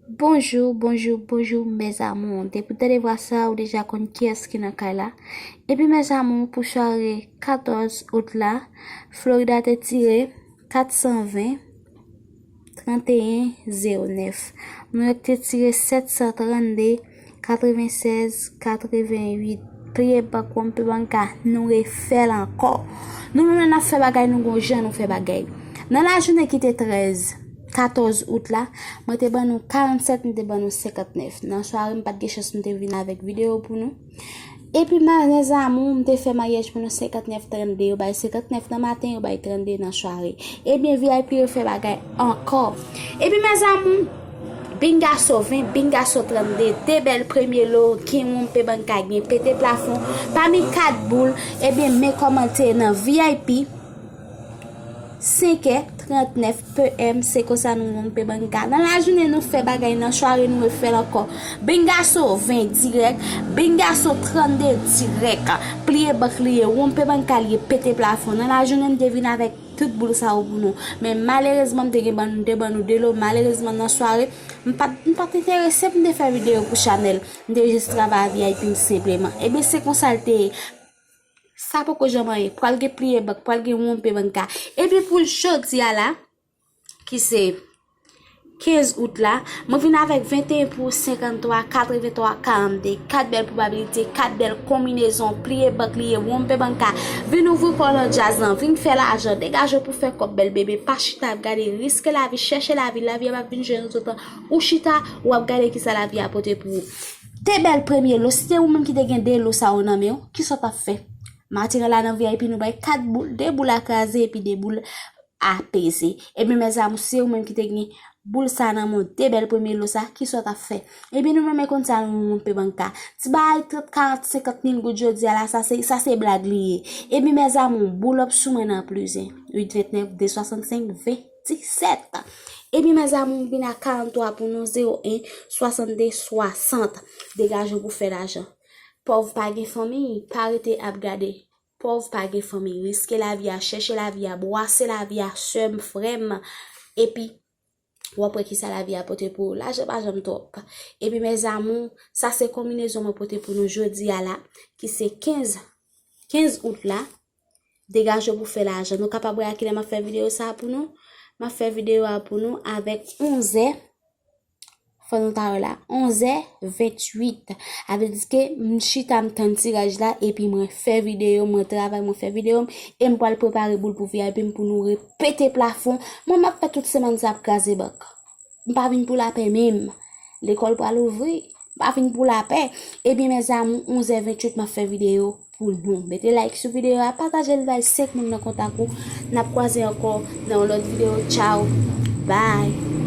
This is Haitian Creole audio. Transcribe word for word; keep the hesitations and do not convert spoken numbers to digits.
Bonjou, bonjou, bonjou, mes amours. Depi w tande vwa sa, ou deja konn kiyès ki nan kay la. Epi, mes amours, pou sware katòz out la, Florida te tire kat san ven, trannteyen zewo nèf. New York te tire sèt san trannde, katrevennsèz, katreventuit. Pliye bak, wonpe banka, nou refè l ankò. Nou menm lè n ap fè bagay, nou gon jan nou fè bagay. Nan lajounen ki te trèz, katòz out la, mwen te ban nou karannsèt, m te ban nou senkantnèf. Nan sware, m pa t gen chans, m te vin avèk videyo pou nou. Epi, mes amours, m te fè maryaj pou nou senkantnèf trannde. Yo bay senkantnèf nan maten, yo bay trannde nan sware. Ebyen, V I P yo fè bagay ankò. Epi, mes amours, Bingaso ven, Bingaso trannde, de bèl premye lo, gen wonpe banka, gen pete plafon, pami kat boul, ebyen, men kòmantè nan V I P, senk è trannèf P M, se konsa nou wonpe banka. Nan lajounen, nou fè bagay, nan sware, nou refè l ankò. Bingaso ven dirèk, Bingaso trannde dirèk. Pliye bak li ye, wonpe banka li ye, pete plafon. Nan lajounen, m te vin avèk tout boul sa yo pou nou. Men malerezman, m te gen ban nou, te ban nou de lo. Malerezman, nan sware, m pa t, m pa t enterese pou m te fè videyo pou chanèl. M te jis travay a V I P m senpleman. Ebyen, se konsa l te ye. Sa poko janm anyen. Pral gen pliye bak, pral gen wonpe banka. Epi pou jodi a la, ki se kenz out la, mwen vin avèk venteyen pou senkanntwa, katreventwa, karannde, kat bèl pwobabilite, kat bèl konbinezon, pliye bak li ye, wonpe banka. Vin ouvri kò w nan djaz lan, vin fè lajan, degaje w pou fè kòb bèl bebe, pa chita ap gade, riske lavi, chèche lavi, lavi a p ap vin jwenn ou toutan. Ou chita, w ap gade kisa lavi a pote pou ou. De bèl premye lo, si se ou menm ki te gen de lo sa yo nan men w, kisa w t ap fè? Maten an la nan V I P nou bay kat boul, de boul a kraze epi de boul a peze. Ebyen, mes amours, se ou menm ki te gen boul sa nan men w, de bèl premye lo sa, kisa w t ap fè? Ebyen, nou menm e konn sa nou wonpe banka. Ti bagay trant, karant, senkant mil goud jodi a la, sa se, sa se blag li ye. Ebyen, mes amours, boul ap sou mwen nan plize. Uit ventnèf, de swasannsenk, ven disèt. Ebyen, mes amours, m vin a karanntwa pou nou, zewo en, swasannde, swasant. Degaje w pou fè lajan. Pòv pa gen fanmi, pa rete ap gade. Pòv pa gen fanmi, riske lavi a, chèche lavi a, bwase lavi a, sè m, frè m. Epi, w ap wè kisa lavi a pote pou ou. Lajan pa janm twòp. Epi, mes amours, sa se konbinezon mwen pote pou nou jodi a la, ki se kenz, kenz out la. Degaje w pou fè lajan. Nou kapab wè a kilè m ap fè videyo sa a pou nou. M ap fè videyo a pou nou avèk onzè. Fò nou ta wè la, onzè ventuit. A vle di ke m chita, m tann tiraj la, epi mwen fè videyo, mwen travay, mwen fè videyo m, e m pral prepare boul pou V I P m pou nou repete plafon. Mwen, m ap fè tout semèn sa ap kraze bank. M pa vin pou lapè menm. Lekòl pral ouvri. M pa vin pou lapè. Ebyen, mes amours, onzè ventuit, m ap fè videyo pou nou. Mete like sou videyo a, pataje l bay senk moun nan kontak ou. N ap kwaze ankò nan yon lòt videyo. Tchaw. Bye.